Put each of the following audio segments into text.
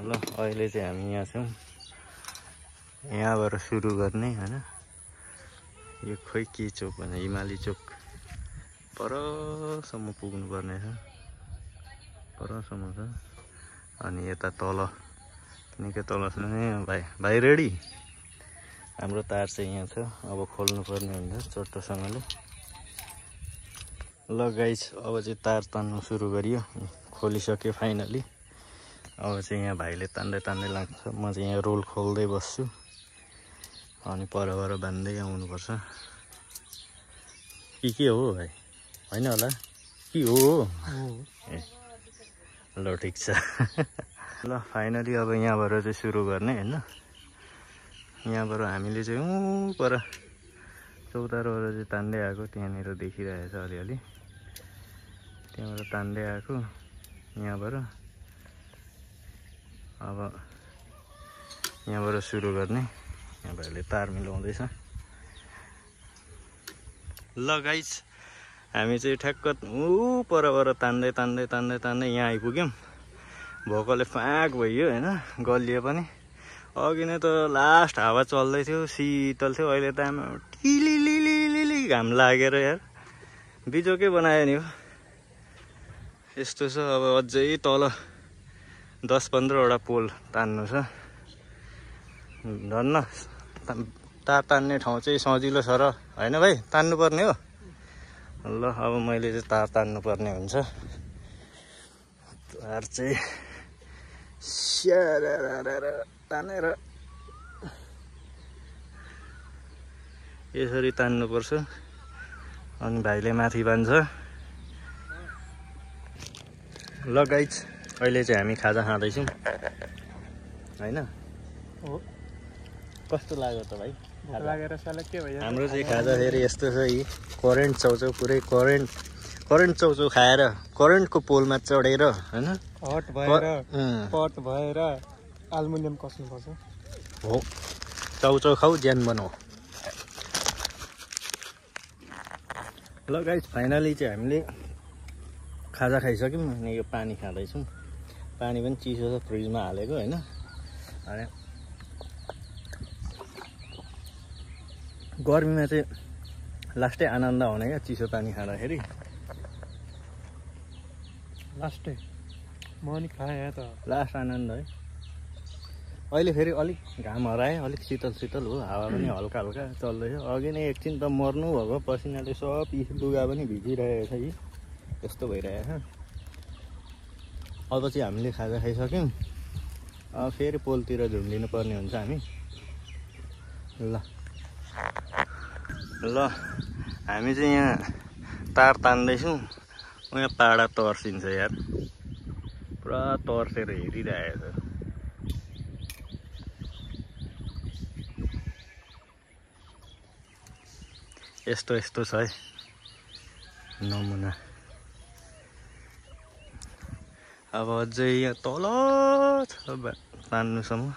ल अहिले चाहिँ हामी यहाँ छौँ, यहाँबाट सुरु गर्ने हैन। यो खोइ के चोक भन्छ, हिमाली चोक परसम्म पुग्नु पर्ने छ, परसम्म छ। अनि यता तल निकै तल छ नि भाइ रेडी। हाम्रो तार चाहिँ यहाँ छ, अब खोल्नु पर्ने हुन्छ चोटोसँगले। ल गाइस, अब चाहिँ तार तान्नु सुरु गरियो, खोलिसक्यो फाइनली। अब चाहिँ यहाँ भाइले तान्दै तान्दै लाग्छ, म चाहिँ यहाँ रोल खोल्दै बस्छु, अनि परबाट बान्दै आउनुपर्छ। के हो भाइ, होइन होला के हो? ए ल ठिक छ। ल फाइनली अब यहाँबाट चाहिँ सुरु गर्ने होइन। यहाँबाट हामीले चाहिँ पर चौतारोबाट चाहिँ तान्दै आएको, त्यहाँनिर देखिरहेछ अलिअलि, त्यहाँबाट तान्दै आएको यहाँबाट। अब यहाँबाट सुरु गर्ने, यहाँ भाइले तार मिलाउँदैछ। ल गाइस, हामी चाहिँ ठ्याक्क परबाट तान्दै तान्दै तान्दै तान्दै यहाँ आइपुग्यौँ। भोकले फाँक भइयो होइन, गलियो पनि। अघि नै त लास्ट हावा चल्दै थियो, शीतल थियो, अहिले त आमा टिलिलिलिलिलि घाम लागेर यार बिजोकै बनायो नि हो। यस्तो छ, अब अझै तल 10-15वटा पोल तान्नु छ। धन्न तार तान्ने ठाउँ चाहिँ सजिलो छ र होइन भाइ, तान्नु पर्ने हो। ल अब मैले चाहिँ तार तान्नु पर्ने हुन्छ। तार चाहिँ तानेर यसरी तान्नुपर्छ, अनि भाइले माथि बान्छ। ल गाइस, अहिले चाहिँ हामी खाजा खाँदैछौँ होइन। कस्तो लाग्यो त भाइ? हाम्रो चाहिँ खाजा फेरि यस्तो छ, यी करेन्ट चाउचाउ, पुरै करेन्ट चाउचाउ खाएर करेन्टको पोलमा चढेर होइन, पट भएर एल्युमिनियम कस्नुपर्छ हो। चाउचाउ खाऊ, ज्यान बनाऊ। ल गाइस, फाइनली चाहिँ हामीले खाजा खाइसक्यौँ, अनि यो पानी खाँदैछौँ। पानी पनि चिसो छ, फ्रिजमा हालेको होइन। अनि गर्मीमा चाहिँ लास्टै आनन्द आउने क्या चिसो पानी खाँदाखेरि। लास्टै म नि खाएँ त, लास्ट आनन्द है। अहिले फेरि अलिक घाम हरायो, अलिक शीतल शीतल हो, हावा पनि हल्का हल्का चल्दैछ। अघि नै एकछिन त मर्नु भएको पसिनाले सब लुगा पनि भिजिरहेको छ, यी यस्तो भइरहेछ। अब चाहिँ हामीले खाजा खाइसक्यौँ, अब फेरि पोलतिर झुन्डिनु पर्ने हुन्छ हामी। ल हामी चाहिँ यहाँ तार तान्दैछौँ, यहाँ पाडा तर्सिन्छ यार, पुरा तर्सेर हेरिरहेछ। यस्तो छ है नमुना। अब अझै यहाँ तल छ तान्नुसम्म।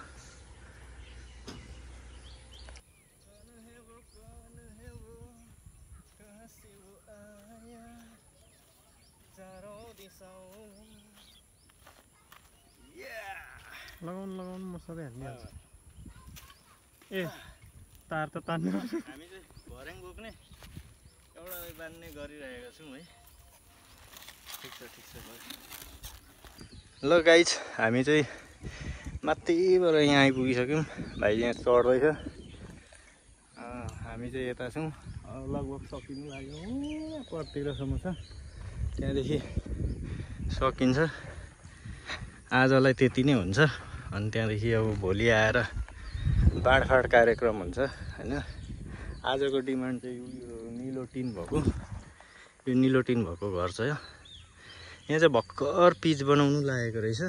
लगाउनु म सबै हाल्ने। ए तार त तान्नु, हामी चाहिँ भर्याङ बोक्ने एउटा बान्ने गरिरहेको छौँ है। ठिक छ भयो। ल गाइस, हामी चाहिँ माथिबाट यहाँ आइपुगिसक्यौँ, भाइ यहाँ चढ्दैछ, हामी चाहिँ यता छौँ। लगभग सकिनु लाग्यो, परतिरसम्म छ, त्यहाँदेखि सकिन्छ। आजलाई त्यति नै हुन्छ, अनि त्यहाँदेखि अब भोलि आएर बाँडफाँड कार्यक्रम हुन्छ होइन। आजको डिमान्ड चाहिँ यो निलो टिन भएको, यो निलो टिन भएको घर छ। यहाँ चाहिँ भर्खर पिच बनाउनु लागेको रहेछ,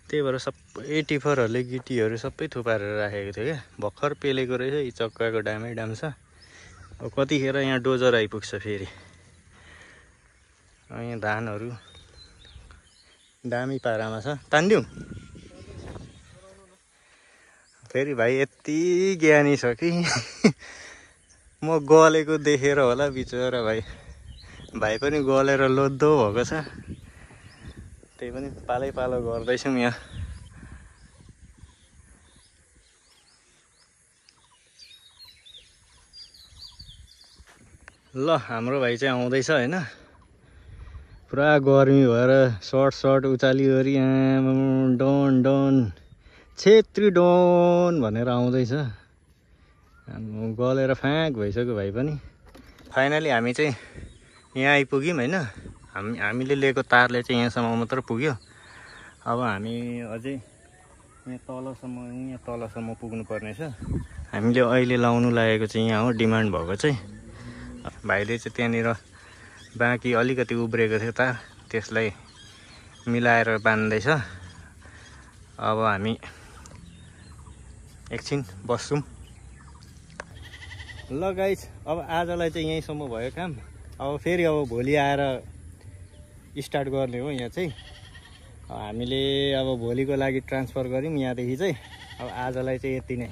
त्यही भएर सबै टिफरहरूले गिटीहरू सबै थुपारेर राखेको थियो क्या। भर्खर पेलेको रहेछ, यी चक्काको डामै डाम छ। अब कतिखेर यहाँ डोजर आइपुग्छ फेरि। यहाँ धानहरू दामी पारामा छ, तानिदिउँ फेरि। भाइ यति ज्ञानी छ कि म गलेको देखेर होला बिचरा भाइ पनि गलेर लोद्धो भएको छ। त्यही पनि पालै पालो गर्दैछौँ यहाँ। ल हाम्रो भाइ चाहिँ आउँदैछ होइन पुरा गर्मी भएर सर्ट उचालिओरी डन डन छेत्री डन भनेर आउँदैछ गलेर फ्याँक भइसक्यो भाइ पनि फाइनली हामी चाहिँ यहाँ आइपुग्यौँ होइन हामीले लिएको तारले चाहिँ यहाँसम्म मात्र पुग्यो अब हामी अझै यहाँ तलसम्म पुग्नु पर्नेछ हामीले अहिले लाउनु लागेको चाहिँ यहाँ हो डिमान्ड भएको चाहिँ भाइले चाहिँ त्यहाँनिर बाँकी अलिकति उब्रेको थियो तार त्यसलाई मिलाएर बान्दैछ अब हामी एकछिन बस्छौँ ल गाइस अब आजलाई चाहिँ यहीँसम्म भयो काम अब फेरि अब भोलि आएर स्टार्ट गर्ने हो यहाँ चाहिँ हामीले अब भोलिको लागि ट्रान्सफर गऱ्यौँ यहाँदेखि चाहिँ अब आजलाई चाहिँ यति नै